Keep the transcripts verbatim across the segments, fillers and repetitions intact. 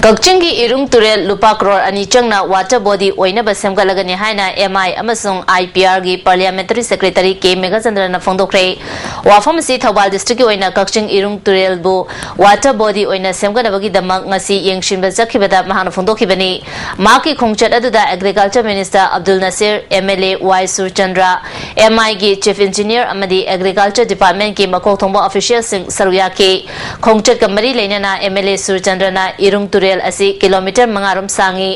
ꯀꯛꯆꯤꯡꯒꯤ ꯏꯔꯨꯡ ꯇꯨꯔꯦꯜ ꯂꯨꯄꯥ ꯀ꯭ꯔꯣꯔ ꯑꯅꯤ ꯆꯪꯅ ꯋꯥꯇꯔ ꯕꯣꯗꯤ ꯑꯣꯏꯅꯕ ꯁꯦꯝꯒꯠꯂꯒꯅꯤ ꯍꯥꯏꯅ ꯑꯦꯝ ꯑꯥꯏ ꯑꯃꯁꯨꯡ ꯑꯥꯏ ꯄꯤ ꯑꯥꯔꯒꯤ ꯄꯥꯔꯂꯤꯌꯥꯃꯦꯟꯇꯔꯤ ꯁꯦꯀ꯭ꯔꯦꯇꯔꯤ ꯀꯦ ꯃꯦꯘꯆꯟꯗ꯭ꯔꯅ ꯐꯣꯡꯗꯣꯛꯈ꯭ꯔꯦ꯫ ꯋꯥꯐꯝ ꯑꯁꯤ ꯊꯧꯕꯥꯜ ꯗꯤꯁꯇ꯭ꯔꯤꯛꯀꯤ ꯑꯣꯏꯅ ꯀꯛꯆꯤꯡ ꯏꯔꯨꯡ ꯇꯨꯔꯦꯜꯕꯨ ꯋꯥꯇꯔ ꯕꯣꯗꯤ ꯑꯣꯏꯅ ꯁꯦꯝꯒꯠꯅꯕꯒꯤꯗꯃꯛ ꯉꯁꯤ ꯌꯦꯡꯁꯤꯟꯕ ꯆꯠꯈꯤꯕꯗ ꯃꯍꯥꯛꯅ ꯐꯣꯡꯗꯣꯛꯈꯤꯕꯅꯤ꯫ ꯃꯍꯥꯛꯀꯤ ꯈꯣꯡꯆꯠ ꯑꯗꯨꯗ agriculture minister Abdul Nasir, M L A Y Surchandra, M ꯑꯥꯏꯒꯤ ꯆꯤꯐ ꯏꯟꯖꯤꯅꯤꯌꯔ ꯑꯃꯗꯤ ꯑꯦꯒ꯭ꯔꯤꯀꯜꯆꯔ ꯗꯤꯄꯥꯔꯠꯃꯦꯟꯠꯀꯤ ꯃꯀꯣꯛ ꯊꯣꯡꯕ ꯑꯣꯐꯤꯁꯤꯌꯦꯜꯁꯤꯡ ꯁꯔꯨꯛ ꯌꯥꯈꯤ꯫ ꯈꯣꯡꯆꯠꯀ ꯃꯔꯤ ꯂꯩꯅꯅ ꯑꯦꯝ ꯑꯦꯜ ꯑꯦ ꯁꯨꯔꯆꯟꯗ꯭ꯔꯅ ꯏꯔꯨꯡ ꯇꯨꯔꯦꯜ ꯑꯁꯤ ꯀꯤꯂꯣꯃꯤꯇꯔ ꯃꯉꯥ ꯔꯣꯝ ꯁꯥꯡꯏ꯫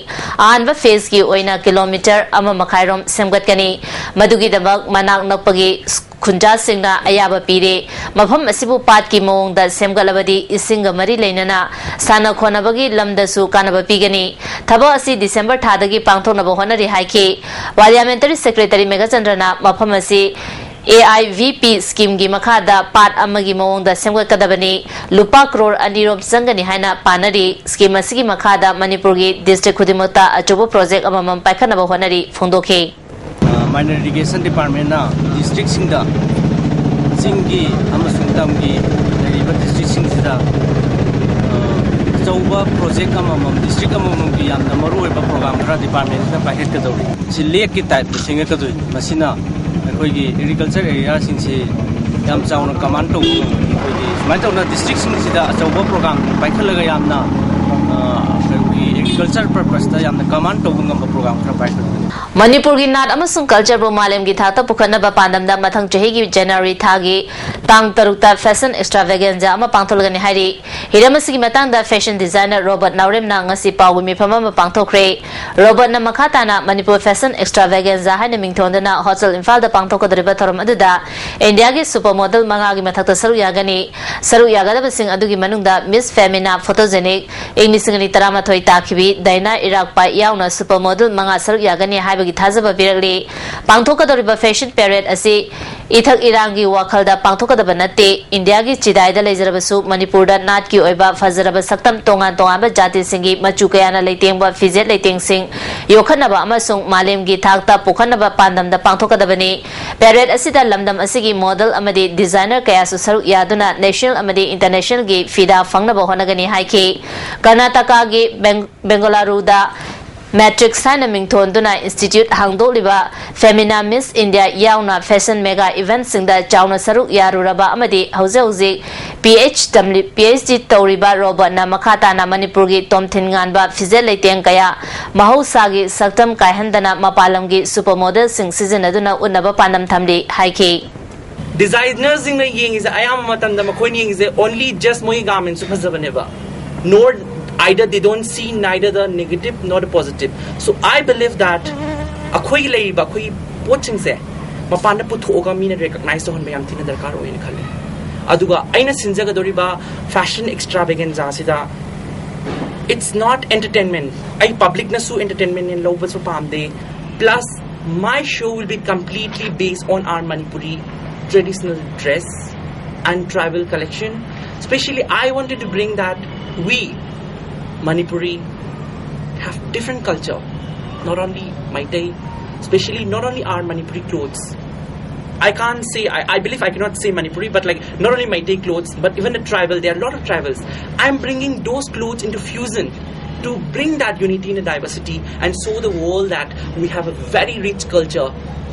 ꯑꯍꯥꯟꯕ ꯐꯦꯖꯀꯤ ꯑꯣꯏꯅ ꯀꯤꯂꯣꯃꯤꯇꯔ ꯑꯃ ꯃꯈꯥꯏ ꯔꯣꯝ ꯁꯦꯝꯒꯠꯀꯅꯤ꯫ ꯃꯗꯨꯒꯤꯗꯃꯛ ꯃꯅꯥꯛ ꯅꯛꯄꯒꯤ ꯈꯨꯟꯖꯥꯁꯤꯡꯅ ꯑꯌꯥꯕ ꯄꯤꯔꯦ꯫ ꯃꯐꯝ ꯑꯁꯤꯕꯨ ꯄꯥꯠꯀꯤ ꯃꯑꯣꯡꯗ ꯁꯦꯝꯒꯠꯂꯕꯗꯤ ꯏꯁꯤꯡꯒ ꯃꯔꯤ ꯂꯩꯅꯅ ꯁꯥꯟꯅ ꯈꯣꯠꯅꯕꯒꯤ ꯂꯝꯗꯁꯨ ꯀꯥꯟꯅꯕ ꯄꯤꯒꯅꯤ꯫ ꯊꯕꯛ ꯑꯁꯤ ꯗꯤꯁꯦꯝꯕꯔ ꯊꯥꯗꯒꯤ ꯄꯥꯡꯊꯣꯛꯅꯕ ꯍꯣꯠꯅꯔꯤ ꯍꯥꯏꯈꯤ꯫ ꯄꯥꯔꯂꯤꯌꯥꯃꯦꯟꯇꯔꯤ ꯁꯦꯀ꯭ꯔꯦꯇꯔꯤ ꯃꯦꯘꯆꯟꯗ꯭ꯔꯅ ꯃꯐꯝ ꯑꯁꯤ ꯑꯦ ꯑꯥꯏ ꯚꯤ ꯄꯤ ꯁ꯭ꯀꯤꯝꯒꯤ ꯃꯈꯥꯗ ꯄꯥꯠ ꯑꯃꯒꯤ ꯃꯑꯣꯡꯗ ꯁꯦꯝꯒꯠꯀꯗꯕꯅꯤ꯫ ꯂꯨꯄꯥ ꯀ꯭ꯔꯣꯔ ꯑꯅꯤ ꯔꯣꯝ ꯆꯪꯒꯅꯤ ꯍꯥꯏꯅ ꯄꯥꯅꯔꯤ꯫ ꯁ꯭ꯀꯤꯝ ꯑꯁꯤꯒꯤ ꯃꯈꯥꯗ ꯃꯅꯤꯄꯨꯔꯒꯤ ꯗꯤꯁꯇ꯭ꯔꯤꯛ ꯈꯨꯗꯤꯡꯃꯛꯇ ꯑꯆꯧꯕ ꯄ꯭ꯔꯣꯖꯦꯛ ꯑꯃꯃꯝ ꯄꯥꯏꯈꯠꯅꯕ ꯍꯣꯠꯅꯔꯤ ꯐꯣꯡꯗꯣꯛꯈꯤ꯫ ꯃꯥꯏꯅꯔ ꯏꯔꯤꯒꯦꯁꯟ ꯗꯤꯄꯥꯔꯠꯃꯦꯟꯅ ꯗꯤꯁꯇ꯭ꯔꯤꯛꯁꯤꯡꯗ ꯆꯤꯡꯒꯤ ꯑꯃꯁꯨꯡ ꯇꯝꯒꯤ ꯂꯩꯔꯤꯕ ꯗꯤꯁꯇ꯭ꯔꯤꯛꯁꯤꯡꯁꯤꯗ ꯑ, ꯑꯆꯧꯕ ꯄ꯭ꯔꯣꯖꯦꯛ ꯑꯃꯃꯝ, ꯗꯤꯁꯇ꯭ꯔꯤꯛ ꯑꯃꯃꯝꯒꯤ ꯌꯥꯝꯅ ꯃꯔꯨꯑꯣꯏꯕ ꯄ꯭ꯔꯣꯒ꯭ꯔꯥꯝ ꯈꯔ ꯗꯤꯄꯥꯔꯠꯃꯦꯟꯁꯤꯅ ꯄꯥꯏꯈꯠꯀꯗꯧꯔꯤ꯫ ꯁꯤ ꯂꯦꯛꯀꯤ ꯇꯥꯏꯞꯇ ꯁꯦꯝꯒꯠꯀꯗꯣꯏꯅꯤ꯫ ꯃꯁꯤꯅ ꯑꯩꯈꯣꯏꯒꯤ ꯑꯦꯒ꯭ꯔꯤꯀꯜꯆꯔ ꯑꯦꯔꯤꯌꯥꯁꯤꯡꯁꯤ ꯌꯥꯝ ꯆꯥꯎꯅ ꯀꯃꯥꯟ ꯇꯧꯕ ꯉꯝꯒꯅꯤ꯫ ꯑꯩꯈꯣꯏꯒꯤ ꯁꯨꯃꯥꯏꯅ ꯇꯧꯅ ꯗꯤꯁꯇ꯭ꯔꯤꯛꯁꯤꯡꯁꯤꯗ ꯑꯆꯧꯕ ꯄ꯭ꯔꯣꯒ꯭ꯔꯥꯝ ꯄꯥꯏꯈꯠꯂꯒ ꯌꯥꯝꯅ ꯑ, ꯑꯩꯈꯣꯏꯒꯤ ꯑꯦꯒ꯭ꯔꯤꯀꯜꯆꯔ ꯄꯔꯄꯁꯇ ꯌꯥꯝꯅ ꯀꯃꯥꯟ ꯇꯧꯕ ꯉꯝꯕ ꯄ꯭ꯔꯣꯒ꯭ꯔꯥꯝ ꯈꯔ ꯄꯥꯏꯈꯠꯀꯅꯤ꯫ ꯃꯅꯤꯄꯨꯔꯒꯤ ꯅꯥꯠ ꯑꯃꯁꯨꯡ ꯀꯜꯆꯔꯕꯨ ꯃꯥꯂꯦꯝꯒꯤ ꯊꯥꯛꯇ ꯄꯨꯈꯠꯅꯕ ꯄꯥꯟꯗꯝꯗ ꯃꯊꯪ ꯆꯍꯤꯒꯤ ꯖꯅꯋꯥꯔꯤ ꯊꯥꯒꯤ ꯇꯥꯡ ꯇꯔꯨꯛꯇ ꯐꯦꯁꯟ ꯑꯦꯛꯁꯇ꯭ꯔꯥꯚꯦꯒꯦꯟꯖꯥ ꯑꯃ ꯄꯥꯡꯊꯣꯛꯂꯒꯅꯤ ꯍꯥꯏꯔꯤ꯫ ꯍꯤꯔꯝ ꯑꯁꯤꯒꯤ ꯃꯇꯥꯡꯗ ꯐꯦꯁꯟ ꯗꯤꯖꯥꯏꯅꯔ ꯔꯣꯕꯔꯠ ꯅꯥꯎꯔꯦꯝꯅ ꯉꯁꯤ ꯄꯥꯎꯒꯤ ꯃꯤꯐꯝ ꯑꯃ ꯄꯥꯡꯊꯣꯛꯈ꯭ꯔꯦ꯫ ꯔꯣꯕꯔꯠꯅ ꯃꯈꯥ ꯇꯥꯅ ꯃꯅꯤꯄꯨꯔ ꯐꯦꯁꯟ ꯑꯦꯛꯁꯇ꯭ꯔꯥꯚꯦꯒꯦꯟꯖꯥ ꯍꯥꯏꯅ ꯃꯤꯡꯊꯣꯟꯗꯨꯅ ꯍꯣꯇꯦꯜ ꯏꯝꯐꯥꯜꯗ ꯄꯥꯡꯊꯣꯛꯀꯗꯧꯔꯤꯕ ꯊꯧꯔꯝ ꯑꯗꯨꯗ ꯏꯟꯗꯤꯌꯥꯒꯤ ꯁꯨꯄꯔ ꯃꯣꯗꯦꯜ ꯃꯉꯥꯒꯤ ꯃꯊꯛꯇ ꯁꯔꯨꯛ ꯌꯥꯒꯅꯤ꯫ ꯁꯔꯨꯛ ꯌꯥꯒꯗꯕꯁꯤꯡ ꯑꯗꯨꯒꯤ ꯃꯅꯨꯡꯗ ꯃꯤꯁ ꯐꯦꯃꯤꯅꯥ ꯐꯣꯇꯣꯖꯦꯅꯤꯛ ꯏꯪ ꯂꯤꯁꯤꯡ ꯑꯅꯤ ꯇꯔꯥꯃꯥꯊꯣꯏ ꯇꯥꯈꯤꯕꯤ ꯗꯥꯏꯅꯥ ꯏꯔꯥꯛꯄ ꯌꯥꯎꯅ ꯁꯨꯄꯔ ꯃꯣꯗꯦꯜ ꯃꯉꯥ ꯁꯔꯨꯛ ꯌꯥꯒꯅꯤ ꯍꯥꯏꯕꯒꯤ ꯊꯥꯖꯕ ꯄꯤꯔꯛꯂꯤ꯫ ꯄꯥꯡꯊꯣꯛꯀꯗꯧꯔꯤꯕ ꯐꯦꯁꯟ ꯄꯦꯔꯦꯗ ꯑꯁꯤ ꯏꯊꯛ ꯏꯔꯥꯡꯒꯤ ꯋꯥꯈꯜꯗ ꯄꯥꯡꯊꯣꯛꯀꯗꯧꯔꯤꯕ ꯗꯕ ꯅꯠꯇꯦ꯫ ꯏꯟꯗꯤꯌꯥꯒꯤ ꯆꯤꯗꯥꯏꯗ ꯂꯩꯖꯔꯕꯁꯨ ꯃꯅꯤꯄꯨꯔꯗ ꯅꯥꯠꯀꯤ ꯑꯣꯏꯕ ꯐꯖꯔꯕ ꯁꯛꯇꯝ ꯇꯣꯉꯥꯟ ꯇꯣꯉꯥꯟꯕ ꯖꯥꯇꯤꯁꯤꯡꯒꯤ ꯃꯆꯨ ꯀꯌꯥꯅ ꯂꯩꯇꯦꯡꯕ ꯐꯤꯖꯦꯠ ꯂꯩꯇꯦꯡꯁꯤꯡ ꯌꯣꯛꯈꯠꯅꯕ ꯑꯃꯁꯨꯡ ꯃꯥꯂꯦꯝꯒꯤ ꯊꯥꯛꯇ ꯄꯨꯈꯠꯅꯕ ꯄꯥꯟꯗꯝꯗ ꯄꯥꯡꯊꯣꯛꯀꯗꯕꯅꯤ꯫ ꯄꯦꯔꯦꯗ ꯑꯁꯤꯗ ꯂꯝꯗꯝ ꯑꯁꯤꯒꯤ ꯃꯣꯗꯦꯜ ꯑꯃꯗꯤ ꯗꯤꯖꯥꯏꯅꯔ ꯀꯌꯥꯁꯨ ꯁꯔꯨꯛ ꯌꯥꯗꯨꯅ ꯅꯦꯁꯅꯦꯜ ꯑꯃꯗꯤ ꯏꯟꯇꯔꯅꯦꯁꯅꯦꯜꯒꯤ ꯐꯤꯗꯥ ꯐꯪꯅꯕ ꯍꯣꯠꯅꯒꯅꯤ ꯍꯥꯏꯈꯤ꯫ ꯀꯔꯅꯥꯇꯀꯥꯒꯤ ꯕꯦꯡ-, ꯕꯦꯡꯒꯂꯨꯔꯨꯗ ꯃꯦꯇ꯭ꯔꯤꯛꯁ ꯍꯥꯏꯅ ꯃꯤꯡꯊꯣꯟꯗꯨꯅ ꯏꯟꯁꯇꯤꯇ꯭ꯌꯨꯠ ꯍꯥꯡꯗꯣꯛꯂꯤꯕ ꯐꯦꯃꯤꯅꯥ ꯃꯤꯁ ꯏꯟꯗꯤꯌꯥ ꯌꯥꯎꯅ ꯐꯦꯁꯟ ꯃꯦꯒꯥ ꯏꯚꯦꯟꯠꯁꯤꯡꯗ ꯆꯥꯎꯅ ꯁꯔꯨꯛ ꯌꯥꯔꯨꯔꯕ ꯑꯃꯗꯤ ꯍꯧꯖꯤꯛ ꯍꯧꯖꯤꯛ P H ꯇꯝꯂꯤ-, P H D ꯇꯧꯔꯤꯕ ꯔꯣꯕꯔꯠꯅ ꯃꯈꯥ ꯇꯥꯅ ꯃꯅꯤꯄꯨꯔꯒꯤ ꯇꯣꯝꯊꯤꯟ ꯉꯥꯟꯕ ꯐꯤꯖꯦꯠ ꯂꯩꯇꯦꯡ ꯀꯌꯥ ꯃꯍꯧꯁꯥꯒꯤ ꯁꯛꯇꯝ ꯀꯥꯏꯍꯟꯗꯅ ꯃꯄꯥꯟ ꯂꯝꯒꯤ ꯁꯨꯄꯔ ꯃꯣꯗꯦꯜꯁꯤꯡ ꯁꯤꯖꯤꯟꯅꯗꯨꯅ ꯎꯠꯅꯕ ꯄꯥꯟꯗꯝ ꯊꯝꯂꯤ ꯍꯥꯏꯈꯤ꯫ ꯗꯤꯖꯥꯏꯅꯔꯁꯤꯡꯅ ꯌꯦꯡꯉꯤꯁꯦ ꯑꯌꯥꯝꯕ ꯃꯇꯝꯗ ꯃꯈꯣꯏꯅ ꯌꯦꯡꯉꯤꯁꯦ only just ꯃꯣꯏꯒꯤ ꯒꯥꯔꯃꯦꯟꯁꯨ ꯐꯖꯕꯅꯦꯕ꯫ Nor either they don't see neither the negative nor the positive. So I believe that ꯑꯩꯈꯣꯏꯒꯤ ꯂꯩꯔꯤꯕ ꯑꯩꯈꯣꯏꯒꯤ ꯄꯣꯠꯁꯤꯡꯁꯦ ꯃꯄꯥꯟꯗ ꯄꯨꯊꯣꯛꯑꯒ ꯃꯤꯅ ꯔꯦꯀꯛꯅꯥꯏꯁ ꯇꯧꯍꯟꯕ ꯌꯥꯝ ꯊꯤꯅ ꯗꯔꯀꯥꯔ ꯑꯣꯏꯅ ꯈꯜꯂꯦ꯫ ꯑꯗꯨꯒ ꯑꯩꯅ ꯁꯤꯟꯖꯒꯗꯧꯔꯤꯕ ꯐꯦꯁꯟ ꯑꯦꯛꯁꯇ꯭ꯔꯥ ꯚꯦꯒꯦꯟꯖꯥꯁꯤꯗ it's not entertainment. ꯑꯩ ꯄꯕ꯭ꯂꯤꯛꯅꯁꯨ ꯑꯦꯟꯇꯔꯇꯦꯟꯃꯦꯟ ꯂꯧꯕꯁꯨ ꯄꯥꯝꯗꯦ꯫ Plus, my show will be completely based on our Manipuri traditional dress and tribal collection. Especially, I wanted to bring that we, Manipuri, have different culture. Not only Meitei, especially not only our Manipuri clothes. I can't say, I, I believe I cannot say Manipuri, but like not only Meitei clothes, but even the tribal, there are a lot of tribals. I'm bringing those clothes into fusion to bring that unity and diversity and show the world that we have a very rich culture.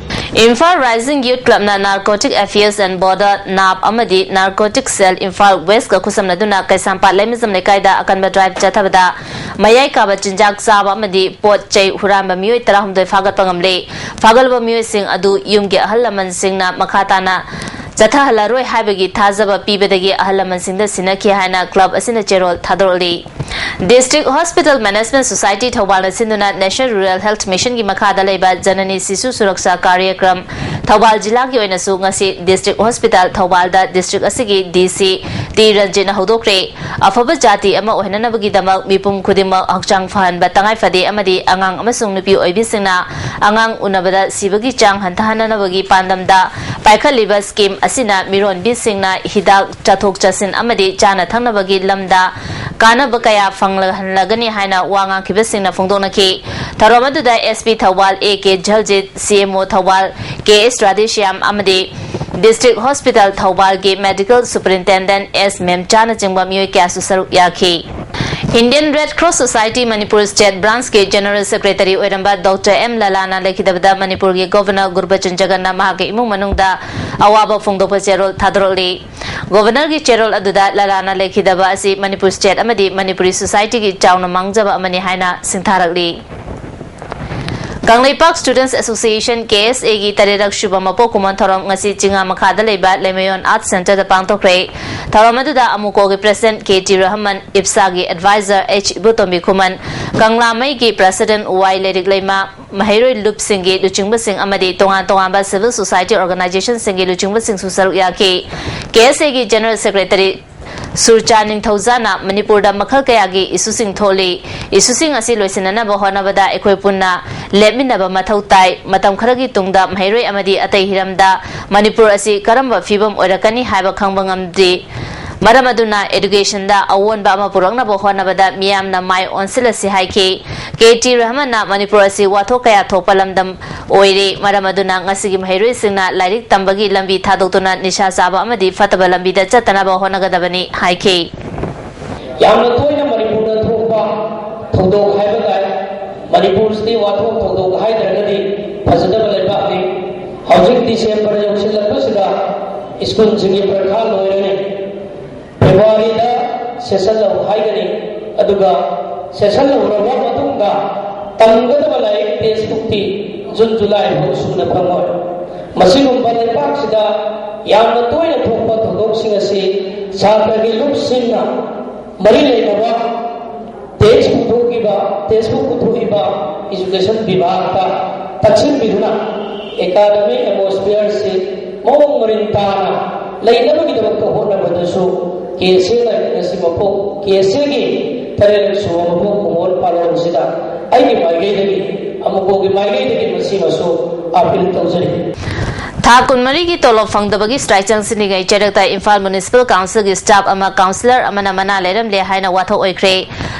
Imphal Rising Youth Clubꯅ Narcotic Affairs and Border, ꯅꯥꯞ, ꯑꯃꯗꯤ Narcotic Cell Imphal Westꯀ ꯈꯨꯠꯁꯝꯅꯗꯨꯅ ꯀꯩꯁꯥꯝꯄꯥꯠ ꯂꯩꯃꯖꯝ ꯂꯩꯀꯥꯏꯗ ꯑꯀꯟꯕ drive ꯆꯠꯊꯕꯗ ꯃꯌꯥꯏ ꯀꯥꯕ ꯆꯤꯟꯖꯥꯛ ꯆꯥꯕ ꯑꯃꯗꯤ ꯄꯣꯠ ꯆꯩ ꯍꯨꯔꯥꯟꯕ ꯃꯤꯑꯣꯏ ꯇꯔꯥꯍꯨꯝꯗꯣꯏ ꯐꯥꯒꯠꯄ ꯉꯝꯂꯦ꯫ ꯐꯥꯒꯠꯂꯕ ꯃꯤꯑꯣꯏꯁꯤꯡ ꯑꯗꯨ ꯌꯨꯝꯒꯤ ꯑꯍꯜ ꯂꯃꯟꯁꯤꯡꯅ ꯃꯈꯥ ꯇꯥꯅ ꯆꯠꯊꯍꯜꯂꯔꯣꯏ ꯍꯥꯏꯕꯒꯤ ꯊꯥꯖꯕ ꯄꯤꯕꯗꯒꯤ ꯑꯍꯜ ꯂꯃꯟꯁꯤꯡꯗ ꯁꯤꯟꯅꯈꯤ ꯍꯥꯏꯅ ꯀ꯭ꯂꯕ ꯑꯁꯤꯅ ꯆꯦꯔꯣꯜ ꯊꯥꯗꯣꯔꯛꯂꯤ꯫ District Hospital Management Society ꯊꯧꯕꯥꯜꯅ ꯁꯤꯟꯗꯨꯅ National Rural Health Missionꯒꯤ ꯃꯈꯥꯗ ꯂꯩꯕ ꯖꯅꯅꯤ ꯁꯤꯁꯨ ꯁꯨꯔꯛꯁꯥ ꯀꯥꯔꯌꯀ꯭ꯔꯝ ꯊꯧꯕꯥꯜ ꯖꯤꯂꯥꯒꯤ ꯑꯣꯏꯅꯁꯨ ꯉꯁꯤ ꯗꯤꯁꯇ꯭ꯔꯤꯛ ꯍꯣꯁꯄꯤꯇꯥꯜ ꯊꯧꯕꯥꯜꯗ ꯗꯤꯁꯇ꯭ꯔꯤꯛ ꯑꯁꯤꯒꯤ ꯗꯤ ꯁꯤ ꯇꯤ ꯔꯟꯖꯤꯠꯅ ꯍꯧꯗꯣꯛꯈ꯭ꯔꯦ꯫ ꯑꯐꯕ ꯖꯥꯇꯤ ꯑꯃ ꯑꯣꯏꯍꯟꯅꯅꯕꯒꯤꯗꯃꯛ ꯃꯤꯄꯨꯝ ꯈꯨꯗꯤꯡꯃꯛ ꯍꯛꯆꯥꯡ ꯐꯍꯟꯕ ꯇꯉꯥꯏ ꯐꯗꯦ ꯑꯃꯗꯤ ꯑꯉꯥꯡ ꯑꯃꯁꯨꯡ ꯅꯨꯄꯤ ꯑꯣꯏꯕꯤꯁꯤꯡꯅ ꯑꯉꯥꯡ ꯎꯅꯕꯗ ꯁꯤꯕꯒꯤ ꯆꯥꯡ ꯍꯟꯊꯍꯟꯅꯅꯕꯒꯤ ꯄꯥꯟꯗꯝꯗ ꯄꯥꯏꯈꯠꯂꯤꯕ ꯁ꯭ꯀꯤꯝ ꯑꯁꯤꯅ ꯃꯤꯔꯣꯟꯕꯤꯁꯤꯡꯅ ꯍꯤꯗꯥꯛ ꯆꯠꯊꯣꯛ ꯆꯠꯁꯤꯟ ꯑꯃꯗꯤ ꯆꯥꯅ ꯊꯛꯅꯕꯒꯤ ꯂꯝꯗ ꯀꯥꯟꯅꯕ ꯀꯌꯥ ꯐꯪꯂꯍꯜꯂꯒꯅꯤ ꯍꯥꯏꯅ ꯋꯥ ꯉꯥꯡꯈꯤꯕꯁꯤꯡꯅ ꯐꯣꯡꯗꯣꯛꯅꯈꯤ꯫ ꯊꯧꯔꯝ ꯑꯗꯨꯗ S P Thoubal A K ꯖꯜꯖꯤꯠ, ꯁꯤ ꯑꯦꯝ ꯑꯣ ꯊꯧꯕꯥꯜ ꯀꯦ ꯑꯦꯁ ꯔꯥꯙꯦꯁ꯭ꯌꯥꯝ ꯑꯃꯗꯤ ꯗꯤꯁꯇ꯭ꯔꯤꯛ ꯍꯣꯁꯄꯤꯇꯥꯜ ꯊꯧꯕꯥꯜꯒꯤ ꯃꯦꯗꯤꯀꯦꯜ ꯁꯨꯄꯔꯤꯟꯇꯦꯟꯗꯦꯟꯠ ꯑꯦꯁ ꯃꯦꯝꯆꯥꯅꯆꯤꯡꯕ ꯃꯤꯑꯣꯏ ꯀꯌꯥꯁꯨ ꯁꯔꯨꯛ ꯌꯥꯈꯤ꯫ Indian Red Cross Society Manipur State Branch ꯀꯤ ꯖꯦꯅꯔꯦꯜ ꯁꯦꯀ꯭ꯔꯦꯇꯔꯤ ꯑꯣꯏꯔꯝꯕ ꯗꯣꯛꯇꯔ ꯑꯦꯝ ꯂꯂꯥꯅ ꯂꯩꯈꯤꯗꯕꯗ ꯃꯅꯤꯄꯨꯔꯒꯤ ꯒꯣꯚꯔꯅꯔ ꯒꯨꯔꯕꯆꯟ ꯖꯒꯟꯅ ꯃꯍꯥꯛꯀꯤ ꯏꯃꯨꯡ ꯃꯅꯨꯡꯗ ꯑꯋꯥꯕ ꯐꯣꯡꯗꯣꯛꯄ ꯆꯦꯔꯣꯜ ꯊꯥꯗꯣꯔꯛꯂꯤ꯫ ꯒꯣꯚꯔꯅꯔꯒꯤ ꯆꯦꯔꯣꯜ ꯑꯗꯨꯗ ꯂꯂꯥꯅ ꯂꯩꯈꯤꯗꯕ ꯑꯁꯤ ꯃꯅꯤꯄꯨꯔ ꯁ꯭ꯇꯦꯠ ꯑꯃꯗꯤ ꯃꯅꯤꯄꯨꯔꯤ ꯁꯣꯁꯥꯏꯇꯤꯒꯤ ꯆꯥꯎꯅ ꯃꯥꯡꯖꯕ ꯑꯃꯅꯤ ꯍꯥꯏꯅ ꯁꯤꯡꯊꯥꯔꯛꯂꯤ꯫ ꯀꯪꯂꯩꯄꯥꯛ ꯁ꯭ꯇꯨꯗꯦꯟꯠꯁ ꯑꯦꯁꯣꯁꯤꯌꯦꯁꯟ, ꯀꯦ ꯑꯦꯁ ꯑꯦꯒꯤ ꯇꯔꯦꯠꯔꯛ ꯁꯨꯕ ꯃꯄꯣꯛ ꯀꯨꯝꯑꯣꯟ ꯊꯧꯔꯝ ꯉꯁꯤ ꯆꯤꯡꯉꯥ ꯃꯈꯥꯗ ꯂꯩꯕ ꯂꯩꯃꯌꯣꯟ ꯑꯥꯔꯠ ꯁꯦꯟꯇꯔꯗ ꯄꯥꯡꯊꯣꯛꯈ꯭ꯔꯦ꯫ ꯊꯧꯔꯝ ꯑꯗꯨꯗ ꯑꯃꯨꯀꯣꯒꯤ ꯄ꯭ꯔꯦꯁꯤꯗꯦꯟꯠ ꯀꯦ ꯇꯤ ꯔꯍꯃꯟ, ꯏꯞꯁꯥꯒꯤ ꯑꯦꯗꯚꯥꯏꯖꯔ ꯑꯩꯆ ꯏꯕꯣꯇꯣꯝꯕꯤ ꯈꯨꯃꯟ, ꯀꯪꯂꯥꯃꯩꯒꯤ ꯄ꯭ꯔꯦꯁꯤꯗꯦꯟꯠ ꯋꯥꯏ ꯂꯩꯔꯤꯛꯂꯩꯃ, ꯃꯍꯩꯔꯣꯏ ꯂꯨꯞꯁꯤꯡꯒꯤ ꯂꯨꯆꯤꯡꯕꯁꯤꯡ ꯑꯃꯗꯤ ꯇꯣꯉꯥꯟ ꯇꯣꯉꯥꯟꯕ ꯁꯤꯚꯤꯜ ꯁꯣꯁꯥꯏꯇꯤ ꯑꯣꯔꯒꯅꯥꯏꯖꯦꯁꯟꯁꯤꯡꯒꯤ ꯂꯨꯆꯤꯡꯕꯁꯤꯡꯁꯨ ꯁꯔꯨꯛ ꯌꯥꯈꯤ꯫ ꯀꯦ ꯑꯦꯁ ꯑꯦꯒꯤ ꯖꯦꯅꯔꯦꯜ ꯁꯦꯀ꯭ꯔꯦꯇꯔꯤ ꯁꯨꯔꯆꯥ ꯅꯤꯡꯊꯧꯖꯥꯅ ꯃꯅꯤꯄꯨꯔꯗ ꯃꯈꯜ ꯀꯌꯥꯒꯤ ꯏꯁꯨꯁꯤꯡ ꯊꯣꯛꯂꯤ꯫ ꯏꯁꯨꯁꯤꯡ ꯑꯁꯤ ꯂꯣꯏꯁꯤꯟꯅꯅꯕ ꯍꯣꯠꯅꯕꯗ ꯑꯩꯈꯣꯏ ꯄꯨꯟꯅ ꯂꯦꯞꯃꯤꯟꯅꯕ ꯃꯊꯧ ꯇꯥꯏ꯫ ꯃꯇꯝ ꯈꯔꯒꯤ ꯇꯨꯡꯗ ꯃꯍꯩꯔꯣꯏ ꯑꯃꯗꯤ ꯑꯇꯩ ꯍꯤꯔꯝꯗ ꯃꯅꯤꯄꯨꯔ ꯑꯁꯤ ꯀꯔꯝꯕ ꯐꯤꯕꯝ ꯑꯣꯏꯔꯛꯀꯅꯤ ꯍꯥꯏꯕ ꯈꯪꯕ ꯉꯝꯗ꯭ꯔꯤ꯫ ꯃꯔꯝ ꯑꯗꯨꯅ education ꯗ ꯑꯑꯣꯟꯕ ꯑꯃ ꯄꯨꯔꯛꯅꯕ ꯍꯣꯠꯅꯕꯗ ꯃꯤꯌꯥꯝꯅ ꯃꯥꯏ ꯑꯣꯟꯁꯤꯜꯂꯁꯤ ꯍꯥꯏꯈꯤ꯫ ꯀꯦ ꯇꯤ ꯔꯍꯃꯟꯅ ꯃꯅꯤꯄꯨꯔ ꯑꯁꯤ ꯋꯥꯊꯣꯛ ꯀꯌꯥ ꯊꯣꯛꯄ ꯂꯝꯗꯝ ꯑꯣꯏꯔꯦ꯫ ꯃꯔꯝ ꯑꯗꯨꯅ ꯉꯁꯤꯒꯤ ꯃꯍꯩꯔꯣꯏꯁꯤꯡꯅ ꯂꯥꯏꯔꯤꯛ ꯇꯝꯕꯒꯤ ꯂꯝꯕꯤ ꯊꯥꯗꯣꯛꯇꯨꯅ ꯅꯤꯁꯥ ꯆꯥꯕ ꯑꯃꯗꯤ ꯐꯠꯇꯕ ꯂꯝꯕꯤꯗ ꯆꯠꯇꯅꯕ ꯍꯣꯠꯅꯒꯗꯕꯅꯤ ꯍꯥꯏꯈꯤ꯫ ꯌꯥꯝꯅ ꯇꯣꯏꯅ ꯃꯅꯤꯄꯨꯔꯗ ꯊꯣꯛꯄ ꯊꯧꯗꯣꯛ ꯍꯥꯏꯕ ꯇꯥꯏ꯫ ꯃꯅꯤꯄꯨꯔꯁꯤꯗꯤ ꯋꯥꯊꯣꯛ ꯊꯧꯗꯣꯛ ꯍꯥꯏꯗ꯭ꯔꯒꯗꯤ ꯐꯖꯗꯕ ꯂꯩꯕꯥꯛꯅꯤ꯫ ꯍꯧꯖꯤꯛ ꯗꯤꯁꯦꯝꯕꯔ ꯌꯧꯁꯤꯜꯂꯛꯄꯁꯤꯗ ꯁ꯭ꯀꯨꯜꯁꯤꯡꯒꯤ ꯄꯔꯤꯈꯥ ꯂꯣꯏꯔꯅꯤ꯫ ꯐꯦꯕ꯭ꯔꯨꯋꯥꯔꯤꯗ ꯁꯦꯁꯟ ꯍꯧ ꯍꯥꯏꯒꯅꯤ꯫ ꯑꯗꯨꯒ ꯁꯦꯁꯟ ꯍꯧꯔꯕ ꯃꯇꯨꯡꯗ ꯇꯝꯒꯗꯕ ꯂꯥꯏꯔꯤꯛ ꯇꯦꯛꯁ ꯕꯨꯛꯇꯤ ꯖꯨꯟ ꯖꯨꯂꯥꯏ ꯐꯥꯎ ꯁꯨꯅ ꯐꯪꯉꯣꯏ꯫ ꯃꯁꯤꯒꯨꯝꯕ ꯂꯩꯕꯥꯛꯁꯤꯗ ꯌꯥꯝꯅ ꯇꯣꯏꯅ ꯊꯣꯛꯄ ꯊꯧꯗꯣꯛꯁꯤꯡ ꯑꯁꯤ ꯁꯥꯇ꯭ꯔꯒꯤ ꯂꯨꯞꯁꯤꯡꯅ ꯃꯔꯤ ꯂꯩꯅꯕ ꯇꯦꯛꯁ ꯄꯨꯊꯣꯛꯈꯤꯕ, ꯇꯦꯛꯁ ꯕꯨꯛ ꯄꯨꯊꯣꯛꯏꯕ education ꯕꯤꯚꯥꯒꯇ ꯇꯛꯁꯤꯟꯕꯤꯗꯨꯅ ꯑꯦꯀꯥꯗꯃꯤꯛ ꯑꯦꯠꯃꯣꯁꯐꯤꯌꯔꯁꯤ ꯃꯑꯣꯡ ꯃꯔꯤꯟ ꯇꯥꯅ ꯂꯩꯅꯕꯒꯤꯗꯃꯛꯇ ꯍꯣꯠꯅꯕꯗꯁꯨ ꯀꯦ ꯑꯦꯁ ꯑꯦꯅ ꯉꯁꯤ ꯃꯄꯣꯛ, ꯀꯦ ꯑꯦꯁ ꯑꯦꯒꯤ ꯇꯔꯦꯠꯂꯛ ꯁꯨꯕ ꯃꯄꯣꯛ ꯀꯨꯝꯑꯣꯟ ꯄꯥꯂꯣꯟꯁꯤꯗ ꯑꯩꯒꯤ ꯃꯥꯏꯀꯩꯗꯒꯤ, ꯑꯃꯨꯛꯀꯣꯒꯤ ꯃꯥꯏꯀꯩꯗꯒꯤ ꯃꯁꯤꯃꯁꯨ ꯑꯥꯄꯤꯜ ꯇꯧꯖꯔꯤ꯫ ꯊꯥ ꯀꯨꯟꯃꯔꯤꯒꯤ ꯇꯣꯂꯣꯞ ꯐꯪꯗꯕꯒꯤ ꯁ꯭ꯇ꯭ꯔꯥꯏꯛ ꯆꯪꯁꯤꯟꯅꯤꯡꯉꯩ ꯆꯩꯔꯛꯇ ꯏꯝꯐꯥꯜ ꯃ꯭ꯌꯨꯅꯤꯁꯤꯄꯥꯜ ꯀꯥꯎꯟꯁꯤꯜꯒꯤ ꯁ꯭ꯇꯥꯐ ꯑꯃ ꯀꯥꯎꯟꯁꯤꯂꯔ ꯑꯃꯅ ꯃꯅꯥ ꯂꯩꯔꯝꯂꯦ ꯍꯥꯏꯅ ꯋꯥꯊꯣꯛ ꯑꯣꯏꯈ꯭ꯔꯦ꯫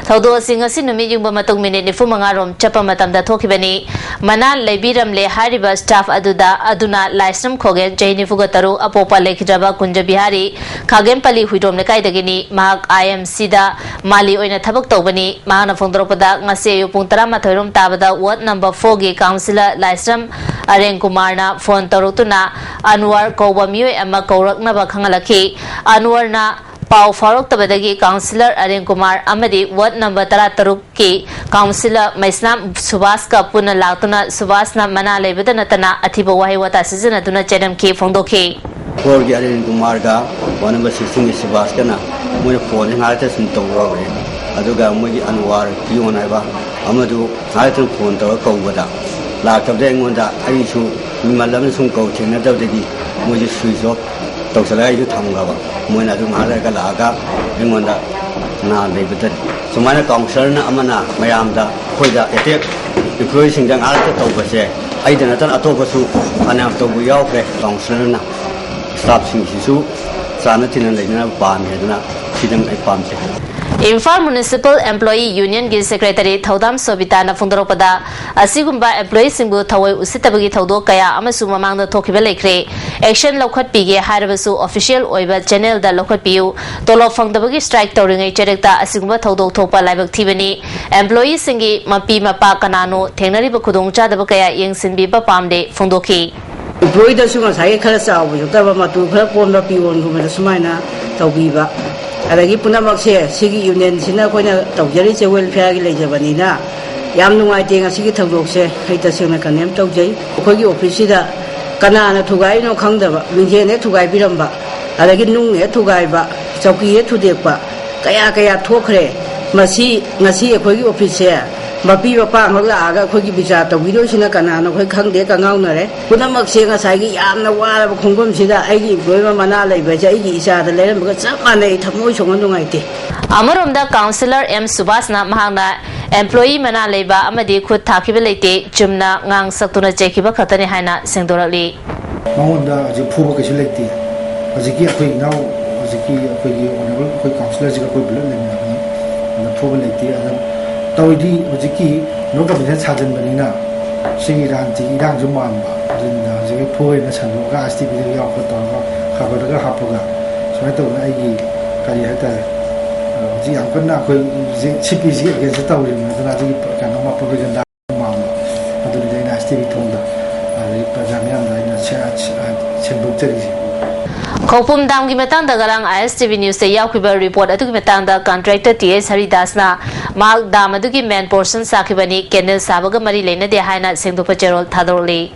ꯊꯧꯗꯣꯛ ꯑꯁꯤ ꯉꯁꯤ ꯅꯨꯃꯤꯠ ꯌꯨꯡꯕ ꯃꯇꯨꯡ ꯃꯤꯅꯤꯠ ꯅꯤꯐꯨ ꯃꯉꯥ ꯔꯣꯝ ꯆꯠꯄ ꯃꯇꯝꯗ ꯊꯣꯛꯈꯤꯕꯅꯤ꯫ ꯃꯅꯥ ꯂꯩꯕꯤꯔꯝꯂꯦ ꯍꯥꯏꯔꯤꯕ ꯁ꯭ꯇꯥꯐ ꯑꯗꯨꯗ, ꯑꯗꯨꯅ ꯂꯥꯏꯁ꯭ꯔꯝ ꯈꯣꯒꯦꯟ, ꯆꯍꯤ ꯅꯤꯐꯨꯒ ꯇꯔꯨꯛ, ꯑꯄꯣꯛꯄ ꯂꯩꯈꯤꯗ꯭ꯔꯕ ꯀꯨꯟꯖ ꯕꯤꯍꯥꯔꯤ, ꯈꯥꯒꯦꯝꯄꯜꯂꯤ ꯍꯨꯏꯗ꯭ꯔꯣꯝ ꯂꯩꯀꯥꯏꯗꯒꯤꯅꯤ꯫ ꯃꯍꯥꯛ ꯑꯥꯏ ꯑꯦꯝ ꯁꯤꯗ ꯃꯥꯂꯤ ꯑꯣꯏꯅ ꯊꯕꯛ ꯇꯧꯕꯅꯤ꯫ ꯃꯍꯥꯛꯅ ꯐꯣꯡꯗꯣꯔꯛꯄꯗ, ꯉꯁꯤ ꯑꯌꯨꯛ ꯄꯨꯡ ꯇꯔꯥꯃꯥꯊꯣꯏ ꯔꯣꯝ ꯇꯥꯕꯗ ꯋꯥꯔꯗ ꯅꯝꯕꯔ ꯐꯣꯔꯒꯤ ꯀꯥꯎꯟꯁꯤꯂꯔ ꯂꯥꯏꯁ꯭ꯔꯝ ꯑꯔꯦꯟ ꯀꯨꯃꯥꯔꯅ ꯐꯣꯟ ꯇꯧꯔꯛꯇꯨꯅ ꯑꯟꯋꯥꯔ ꯀꯧꯕ ꯃꯤꯑꯣꯏ ꯑꯃ ꯀꯧꯔꯛꯅꯕ ꯈꯪꯍꯜꯂꯛꯈꯤ꯫ ꯑꯟꯋꯔꯅ ꯄꯥꯎ ꯐꯥꯎꯔꯛꯇꯕꯗꯒꯤ ꯀꯥꯎꯟꯁꯤꯂꯔ ꯑꯔꯦꯟ ꯀꯨꯃꯥꯔ ꯑꯃꯗꯤ ꯋꯥꯔꯗ ꯅꯝꯕꯔ ꯇꯔꯥꯇꯔꯨꯛꯀꯤ ꯀꯥꯎꯟꯁꯤꯂꯔ ꯃꯩꯁꯅꯥꯝ ꯁꯨꯕꯥꯁꯀ ꯄꯨꯟꯅ ꯂꯥꯛꯇꯨꯅ ꯁꯨꯕꯥꯁꯅ ꯃꯅꯥ ꯂꯩꯕꯗ ꯅꯠꯇꯅ ꯑꯊꯤꯕ ꯋꯥꯍꯩ ꯋꯥꯇꯥ ꯁꯤꯖꯤꯟꯅꯗꯨꯅ ꯆꯩꯅꯝꯈꯤ ꯐꯣꯡꯗꯣꯛꯈꯤ꯫ ꯐꯣꯔꯒꯤ ꯑꯔꯦꯟ ꯀꯨꯃꯥꯔꯒ ꯋꯥꯔꯗ ꯅꯝꯕꯔ ꯁꯤꯛꯁꯇꯤꯟꯒꯤ ꯁꯨꯕꯥꯁꯀꯅ ꯃꯣꯏꯅ ꯐꯣꯟꯁꯦ ꯉꯥꯏꯍꯥꯛꯇ ꯁꯨꯝ ꯇꯧꯔꯨꯔꯕꯅꯦ꯫ ꯑꯗꯨꯒ ꯃꯣꯏꯒꯤ ꯑꯟꯋꯥꯔ ꯄꯤꯌꯣꯟ ꯍꯥꯏꯕ ꯑꯃꯗꯨ ꯉꯥꯏꯍꯥꯛꯇꯪ ꯐꯣꯟ ꯇꯧꯔꯒ ꯀꯧꯕꯗ ꯂꯥꯛꯇꯕꯗ ꯑꯩꯉꯣꯟꯗ ꯑꯩꯁꯨ ꯃꯤꯃꯜ ꯑꯃ ꯁꯨꯝ ꯀꯧ ꯊꯦꯡꯅꯗꯕꯗꯒꯤ ꯃꯣꯏꯁꯦ ꯁ꯭ꯋꯤꯆ ꯑꯣꯐ ꯇꯧꯁꯜꯂꯒ ꯑꯩꯁꯨ ꯊꯝꯈ꯭ꯔꯕ꯫ ꯃꯣꯏꯅ ꯑꯗꯨ ꯉꯥꯏꯍꯥꯛ ꯂꯩꯔꯒ ꯂꯥꯛꯑꯒ ꯑꯩꯉꯣꯟꯗ ꯅꯥ ꯂꯩꯕꯗ ꯁꯨꯃꯥꯏꯅ ꯀꯥꯎꯟꯁꯤꯂꯔꯅ ꯑꯃꯅ ꯃꯌꯥꯝꯗ ꯑꯩꯈꯣꯏꯗ ꯑꯦꯇꯦꯛ ꯏꯝꯄ꯭ꯂꯣꯌꯤꯁꯤꯡꯗ ꯉꯥꯏꯍꯥꯛꯇ ꯇꯧꯕꯁꯦ ꯑꯩꯗ ꯅꯠꯇꯅ ꯑꯇꯣꯞꯄꯁꯨ ꯐꯅꯌꯥꯝ ꯇꯧꯕ ꯌꯥꯎꯈ꯭ꯔꯦ꯫ ꯀꯥꯎꯟꯁꯤꯂꯔꯅ ꯁ꯭ꯇꯥꯐꯁꯤꯡꯁꯤꯁꯨ ꯆꯥꯅ ꯊꯤꯅ ꯂꯩꯅꯅꯕ ꯄꯥꯝꯃꯤ ꯍꯥꯏꯗꯅ ꯁꯤꯗꯪ ꯑꯩ ꯄꯥꯝꯖꯩ꯫ ꯏꯝꯐꯥꯜ ꯃ꯭ꯌꯨꯅꯤꯁꯤꯄꯥꯜ ꯑꯦꯝꯄ꯭ꯂꯣꯌꯤ ꯌꯨꯅꯤꯌꯟꯒꯤ ꯁꯦꯀ꯭ꯔꯦꯇꯔꯤ ꯊꯧꯗꯥꯝ ꯁꯣꯕꯤꯇꯥꯅ ꯐꯣꯡꯗꯣꯔꯛꯄꯗ, ꯑꯁꯤꯒꯨꯝꯕ ꯑꯦꯝꯄ꯭ꯂꯣꯌꯤꯁꯤꯡꯕꯨ ꯊꯑꯣꯏ ꯎꯁꯤꯠꯇꯕꯒꯤ ꯊꯧꯗꯣꯛ ꯀꯌꯥ ꯑꯃꯁꯨ ꯃꯃꯥꯡꯗ ꯊꯣꯛꯈꯤꯕ ꯂꯩꯈ꯭ꯔꯦ꯫ ꯑꯦꯛꯁꯟ ꯂꯧꯈꯠꯄꯤꯒꯦ ꯍꯥꯏꯔꯕꯁꯨ ꯑꯣꯐꯤꯁꯤꯌꯦꯜ ꯑꯣꯏꯕ ꯆꯦꯅꯦꯜꯗ ꯂꯧꯈꯠꯄꯤꯌꯨ꯫ ꯇꯣꯂꯣꯞ ꯐꯪꯗꯕꯒꯤ ꯁ꯭ꯇ꯭ꯔꯥꯏꯛ ꯇꯧꯔꯤꯉꯩ ꯆꯩꯔꯛꯇ ꯑꯁꯤꯒꯨꯝꯕ ꯊꯧꯗꯣꯛ ꯊꯣꯛꯄ ꯂꯥꯏꯕꯛ ꯊꯤꯕꯅꯤ꯫ ꯑꯦꯝꯄ꯭ꯂꯣꯌꯤꯁꯤꯡꯒꯤ ꯃꯄꯤ ꯃꯄꯥ ꯀꯅꯥꯅꯣ ꯊꯦꯡꯅꯔꯤꯕ ꯈꯨꯗꯣꯡꯆꯥꯗꯕ ꯀꯌꯥ ꯌꯦꯡꯁꯤꯟꯕꯤꯕ ꯄꯥꯝꯗꯦ ꯐꯣꯡꯗꯣꯛꯈꯤ꯫ ꯏꯝꯄ꯭ꯂꯣꯌꯤꯗꯁꯨ ꯉꯁꯥꯏꯒꯤ ꯈꯔ ꯆꯥꯎꯕ ꯌꯣꯛꯇꯕ ꯃꯇꯨ ꯈꯔ ꯀꯣꯟꯕ ꯄꯤꯌꯣꯟꯒꯨꯝꯕꯗ ꯁꯨꯃꯥꯏꯅ ꯇꯧꯕꯤꯕ꯫ ꯑꯗꯒꯤ ꯄꯨꯝꯅꯃꯛꯁꯦ ꯁꯤꯒꯤ ꯌꯨꯅꯤꯌꯟꯁꯤꯅ ꯑꯩꯈꯣꯏꯅ ꯇꯧꯖꯔꯤꯁꯦ ꯋꯦꯜꯐꯤꯌꯥꯔꯒꯤ ꯂꯩꯖꯕꯅꯤꯅ ꯌꯥꯝ ꯅꯨꯡꯉꯥꯏꯇꯦ ꯉꯁꯤꯒꯤ ꯊꯧꯗꯣꯛꯁꯦ꯫ ꯑꯩ ꯇꯁꯦꯡꯅ ꯀꯟꯗꯦꯝ ꯇꯧꯖꯩ꯫ ꯑꯩꯈꯣꯏꯒꯤ ꯑꯣꯐꯤꯁꯁꯤꯗ ꯀꯅꯥꯅ ꯊꯨꯒꯥꯏꯔꯤꯅꯣ ꯈꯪꯗꯕ ꯃꯤꯡꯖꯦꯜ ꯍꯦꯛ ꯊꯨꯒꯥꯏꯕꯤꯔꯝꯕ, ꯑꯗꯒꯤ ꯅꯨꯡ ꯍꯦꯛ ꯊꯨꯒꯥꯏꯕ, ꯆꯧꯀꯤ ꯍꯦꯛ ꯊꯨꯗꯦꯛꯄ, ꯀꯌꯥ ꯀꯌꯥ ꯊꯣꯛꯈ꯭ꯔꯦ꯫ ꯃꯁꯤ ꯉꯁꯤ ꯑꯩꯈꯣꯏꯒꯤ ꯑꯣꯐꯤꯁꯁꯦ ꯃꯄꯤ ꯃꯄꯥ ꯑꯃ ꯂꯥꯛꯑꯒ ꯑꯩꯈꯣꯏꯒꯤ ꯕꯤꯆꯥꯔ ꯇꯧꯕꯤꯗꯣꯏꯁꯤꯅ ꯀꯅꯥꯅꯣ ꯑꯩꯈꯣꯏ ꯈꯪꯗꯦ, ꯀꯉꯥꯎꯅꯔꯦ꯫ ꯄꯨꯝꯅꯃꯛꯁꯦ ꯉꯁꯥꯏꯒꯤ ꯌꯥꯝꯅ ꯋꯥꯔꯕ ꯈꯣꯡꯐꯝꯁꯤꯗ ꯑꯩꯒꯤ employee ꯑꯃ ꯃꯅꯥ ꯂꯩꯕ ꯍꯥꯏꯁꯦ ꯑꯩꯒꯤ ꯏꯆꯥꯗ ꯂꯩꯔꯝꯕꯒ ꯆꯞ ꯃꯥꯟꯅꯩ꯫ ꯊꯃꯣꯏ ꯁꯣꯛꯅ ꯅꯨꯡꯉꯥꯏꯇꯦ꯫ ꯑꯃꯔꯣꯝꯗ, ꯀꯥꯎꯟꯁꯤꯂꯔ ꯑꯦꯝ ꯁꯨꯕꯥꯁꯅ ꯃꯍꯥꯛꯅ employee ꯃꯅꯥ ꯂꯩꯕ ꯑꯃꯗꯤ ꯈꯨꯠ ꯊꯥꯈꯤꯕ ꯂꯩꯇꯦ, ꯆꯨꯝꯅ ꯉꯥꯡ ꯁꯛꯇꯨꯅ ꯆꯩꯈꯤꯕ ꯈꯛꯇꯅꯤ ꯍꯥꯏꯅ ꯁꯦꯡꯗꯣꯔꯛꯂꯤ꯫ ꯃꯉꯣꯟꯗ ꯍꯧꯖꯤꯛ ꯐꯨꯕ ꯀꯩꯁꯨ ꯂꯩꯇꯦ꯫ ꯍꯧꯖꯤꯛꯀꯤ ꯑꯩꯈꯣꯏ ꯏꯅꯥꯎ, ꯍꯧꯖꯤꯛꯀꯤ ꯑꯩꯈꯣꯏꯒꯤ honourable ꯑꯩꯈꯣꯏ ꯀꯥꯎꯟꯁꯤꯂꯔꯁꯤꯒ ꯑꯩꯈꯣꯏ ꯄꯨꯂꯞ ꯂꯩꯃꯤꯟꯅꯕꯅꯤ꯫ ꯑꯗ ꯐꯨꯕ ꯂꯩꯇꯦ꯫ ꯑꯗ ꯇꯧꯔꯤꯗꯤ ꯍꯧꯖꯤꯛꯀꯤ no confidence ꯁꯥꯖꯤꯟꯕꯅꯤꯅ ꯁꯤꯒꯤ ꯔꯥꯟꯁꯤꯒꯤ ꯏꯔꯥꯡꯁꯨ ꯃꯥꯟꯕ꯫ ꯑꯗꯨꯅ ꯍꯧꯖꯤꯛꯀꯤ ꯐꯨꯕ ꯑꯣꯏꯅ ꯁꯟꯗꯣꯛꯑꯒ ICTVꯗ ꯌꯥꯎꯕ ꯇꯧꯔꯒ ꯈꯥꯕꯗꯒ ꯍꯥꯞꯄꯒ ꯁꯨꯃꯥꯏꯅ ꯇꯧꯗꯅ ꯑꯩꯒꯤ ꯀꯔꯤ ꯍꯥꯏꯇꯥꯔꯦ, ꯍꯧꯖꯤꯛ ꯌꯥꯝ ꯀꯟꯅ ꯑꯩꯈꯣꯏ ꯍꯧꯖꯤꯛ CPꯒꯤ againstꯇ ꯇꯧꯔꯤꯕꯅꯤ꯫ ꯑꯗꯨꯅ ꯑꯗꯨꯒꯤ ꯀꯩꯅꯣ ꯃꯥ propaganda ꯃꯥꯟꯕ꯫ ꯑꯗꯨꯅꯤꯗ ꯑꯩꯅ ICTV ꯊꯣꯡꯗ ꯑꯗꯒꯤ ꯄ꯭ꯔꯖꯥ ꯃꯤꯌꯥꯝꯗ ꯑꯩꯅ ꯁꯦ-, ꯁꯦ-, ꯁꯦꯡꯗꯣꯛꯆꯔꯤꯁꯦ꯫ ꯈꯧꯄꯨꯝ ꯗꯥꯝꯒꯤ ꯃꯇꯥꯡꯗ ꯉꯔꯥꯡ ISTV Newsꯇ ꯌꯥꯎꯈꯤꯕ report ꯑꯗꯨꯒꯤ ꯃꯇꯥꯡꯗ contractor T S ꯍꯔꯤꯗꯥꯁꯅ ꯃꯍꯥꯛ ꯗꯥꯝ ꯑꯗꯨꯒꯤ main portion ꯁꯥꯈꯤꯕꯅꯤ, canal ꯁꯥꯕꯒ ꯃꯔꯤ ꯂꯩꯅꯗꯦ ꯍꯥꯏꯅ ꯁꯦꯡꯗꯣꯛꯄ ꯆꯦꯔꯣꯜ ꯊꯥꯗꯣꯔꯛꯂꯤ꯫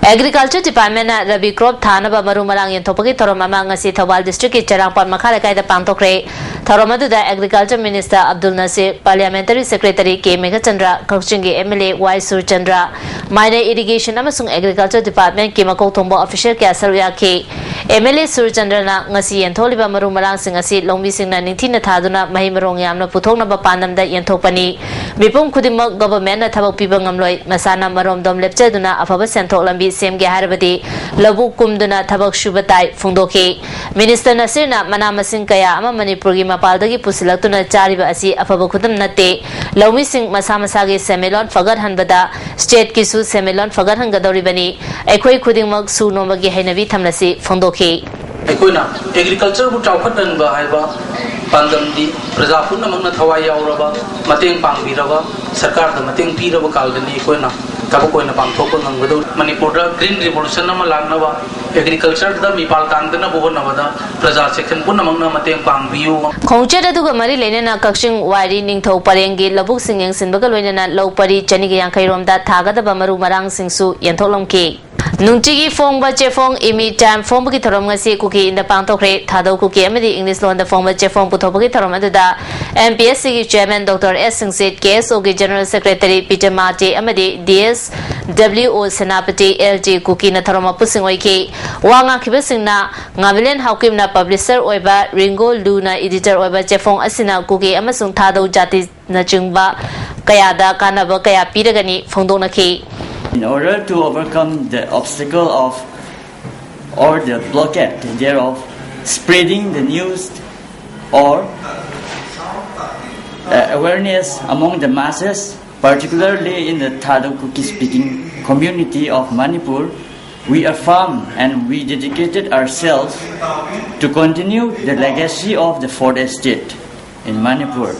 Agriculture Departmentꯅ ꯔꯕꯤ crop ꯊꯥꯅꯕ ꯃꯔꯨ ꯃꯔꯥꯡ ꯌꯦꯟꯊꯣꯛꯄꯒꯤ ꯊꯧꯔꯝ ꯑꯃ ꯉꯁꯤ ꯊꯧꯕꯥꯜ districtꯀꯤ ꯆꯔꯥꯡꯄꯥꯠ ꯃꯈꯥ ꯂꯩꯀꯥꯏꯗ ꯄꯥꯡꯊꯣꯛꯈ꯭ꯔꯦ꯫ ꯊꯧꯔꯝ ꯑꯗꯨꯗ Agriculture Minister ꯑꯕꯗꯨꯜ ꯅꯁꯤꯔ, Parliamentary Secretary ꯀꯦ ꯃꯦꯘꯆꯟꯗ꯭ꯔ, ꯀꯛꯆꯤꯡꯒꯤ MLA ꯋꯥꯏ ꯁꯨꯔꯆꯟꯗ꯭ꯔ, Minor Irrigation ꯑꯃꯁꯨꯡ Agriculture Departmentꯀꯤ ꯃꯀꯣꯛ ꯊꯣꯡꯕ official ꯀꯌꯥ ꯁꯔꯨꯛ ꯌꯥꯈꯤ꯫ MLA ꯁꯨꯔꯆꯟꯗ꯭ꯔꯅ ꯉꯁꯤ ꯌꯦꯟꯊꯣꯛꯂꯤꯕ ꯃꯔꯨ ꯃꯔꯥꯡꯁꯤꯡ ꯑꯁꯤ ꯂꯧꯃꯤꯁꯤꯡꯅ ꯅꯤꯡꯊꯤꯅ ꯊꯥꯗꯨꯅ ꯃꯍꯩ ꯃꯔꯣꯡ ꯌꯥꯝꯅ ꯄꯨꯊꯣꯛꯅꯕ ꯄꯥꯟꯗꯝꯗ ꯌꯦꯟꯊꯣꯛꯄꯅꯤ꯫ ꯃꯤꯄꯨꯝ ꯈꯨꯗꯤꯡꯃꯛ governmentꯅ ꯊꯕꯛ ꯄꯤꯕ ꯉꯝꯂꯣꯏ꯫ ꯃꯁꯥꯅ ꯃꯔꯣꯝꯗꯣꯝ ꯂꯦꯞꯆꯗꯨꯅ ꯑꯐꯕ ꯁꯦꯟꯊꯣꯛ ꯂꯝꯕꯤ ꯁꯦꯝꯒꯦ ꯍꯥꯏꯔꯕꯗꯤ ꯂꯧꯕꯨꯛ ꯀꯨꯝꯗꯨꯅ ꯊꯕꯛ ꯁꯨꯕ ꯇꯥꯏ ꯐꯣꯡꯗꯣꯛꯈꯤ꯫ Minister ꯅꯁꯤꯔꯅ ꯃꯅꯥ ꯃꯁꯤꯡ ꯀꯌꯥ ꯑꯃ ꯃꯅꯤꯄꯨꯔꯒꯤ ꯃꯄꯥꯜꯗꯒꯤ ꯄꯨꯁꯤꯜꯂꯛꯇꯨꯅ ꯆꯥꯔꯤꯕ ꯑꯁꯤ ꯑꯐꯕ ꯈꯨꯗꯝ ꯅꯠꯇꯦ꯫ ꯂꯧꯃꯤꯁꯤꯡ ꯃꯁꯥ ꯃꯁꯥꯒꯤ ꯁꯦꯟꯃꯤꯠꯂꯣꯟ ꯐꯒꯠꯍꯟꯕꯗ stateꯀꯤꯁꯨ ꯁꯦꯟꯃꯤꯠꯂꯣꯟ ꯐꯒꯠꯍꯟꯒꯗꯧꯔꯤꯕꯅꯤ꯫ ꯑꯩꯈꯣꯏ ꯈꯨꯗꯤꯡꯃꯛ ꯁꯨ ꯅꯣꯝꯕꯒꯤ ꯍꯩꯅꯕꯤ ꯊꯝꯂꯁꯤ ꯐꯣꯡꯗꯣꯛꯈꯤ꯫ ꯑꯩꯈꯣꯏꯅ agricultureꯕꯨ ꯆꯥꯎꯈꯠꯍꯟꯕ ꯍꯥꯏꯕ ꯄꯥꯟꯗꯝꯗꯤ ꯄ꯭ꯔꯖꯥ ꯄꯨꯝꯅꯃꯛꯅ ꯊꯋꯥꯏ ꯌꯥꯎꯔꯕ, ꯃꯇꯦꯡ ꯄꯥꯡꯕꯤꯔꯕ, ꯁꯔꯀꯥꯔꯗ ꯃꯇꯦꯡ ꯄꯤꯔꯕ ꯀꯥꯟꯗꯅꯤ ꯑꯩꯈꯣꯏꯅ ꯊꯕꯛ ꯑꯣꯏꯅ ꯄꯥꯡꯊꯣꯛꯄ ꯉꯝꯒꯗꯧꯔꯤ꯫ ꯃꯅꯤꯄꯨꯔꯗ green revolution ꯑꯃ ꯂꯥꯛꯅꯕ, agricultureꯗ ꯃꯤꯄꯥꯜ ꯇꯥꯡꯗꯅꯕ ꯍꯣꯠꯅꯕꯗ ꯄ꯭ꯔꯖꯥ section ꯄꯨꯝꯅꯃꯛꯅ ꯃꯇꯦꯡ ꯄꯥꯡꯕꯤꯌꯨ꯫ ꯈꯣꯡꯆꯠ ꯑꯗꯨꯒ ꯃꯔꯤ ꯂꯩꯅꯅ ꯀꯛꯆꯤꯡ ꯋꯥꯏꯔꯤ ꯅꯤꯡꯊꯧ ꯄꯔꯦꯡꯒꯤ ꯂꯧꯕꯨꯛꯁꯤꯡ ꯌꯦꯡꯁꯤꯟꯕꯒ ꯂꯣꯏꯅꯅ ꯂꯧ ꯄꯔꯤ ꯆꯅꯤꯒ ꯌꯥꯡꯈꯩ ꯔꯣꯝꯗ ꯊꯥꯒꯗꯕ ꯃꯔꯨ ꯃꯔꯥꯡꯁꯤꯡꯁꯨ ꯌꯦꯟꯊꯣꯛ ꯂꯧꯈꯤ꯫ ꯅꯨꯡꯇꯤꯒꯤ ꯐꯣꯡꯕ ꯆꯦꯐꯣꯡ Imi Time ꯐꯣꯡꯕꯒꯤ ꯊꯧꯔꯝ ꯉꯁꯤ ꯀꯨꯀꯤ ꯏꯟꯗ ꯄꯥꯡꯊꯣꯛꯈ꯭ꯔꯦ꯫ ꯊꯥꯗꯧ ꯀꯨꯀꯤ ꯑꯃꯗꯤ ꯏꯪꯂꯤꯁ ꯂꯣꯟꯗ ꯐꯣꯡꯕ ꯆꯦꯐꯣꯡ ꯄꯨꯊꯣꯛꯄꯒꯤ ꯊꯧꯔꯝ ꯑꯗꯨꯗ M P S C ꯒꯤ chairman Doctor S ꯁꯤꯡꯁꯤꯠ, K S O ꯒꯤ general secretary Peter Mate ꯑꯃꯗꯤ D S W O Senapati, L G ꯀꯨꯀꯤꯅ ꯊꯧꯔꯝ ꯃꯄꯨꯁꯤꯡ ꯑꯣꯏꯈꯤ꯫ ꯋꯥ ꯉꯥꯡꯈꯤꯕꯁꯤꯡꯅ ꯉꯥꯃꯤꯂꯦꯟ ꯍꯥꯎꯀꯤꯞꯅ publisher ꯑꯣꯏꯕ, ꯔꯤꯡꯒꯣ ꯂꯨꯅ editor ꯑꯣꯏꯕ ꯆꯦꯐꯣꯡ ꯑꯁꯤꯅ ꯀꯨꯀꯤ ꯑꯃꯁꯨꯡ ꯊꯥꯗꯧ ꯖꯥꯇꯤꯅꯆꯤꯡꯕ ꯀꯌꯥꯗ ꯀꯥꯟꯅꯕ ꯀꯌꯥ ꯄꯤꯔꯒꯅꯤ ꯐꯣꯡꯗꯣꯛꯅꯈꯤ꯫ In order to overcome the obstacle of or the blockade thereof spreading the news or uh, awareness among the masses, particularly in the Thadou Kuki speaking community of Manipur, we affirm and we dedicated ourselves to continue the legacy of the fourth estate in Manipur.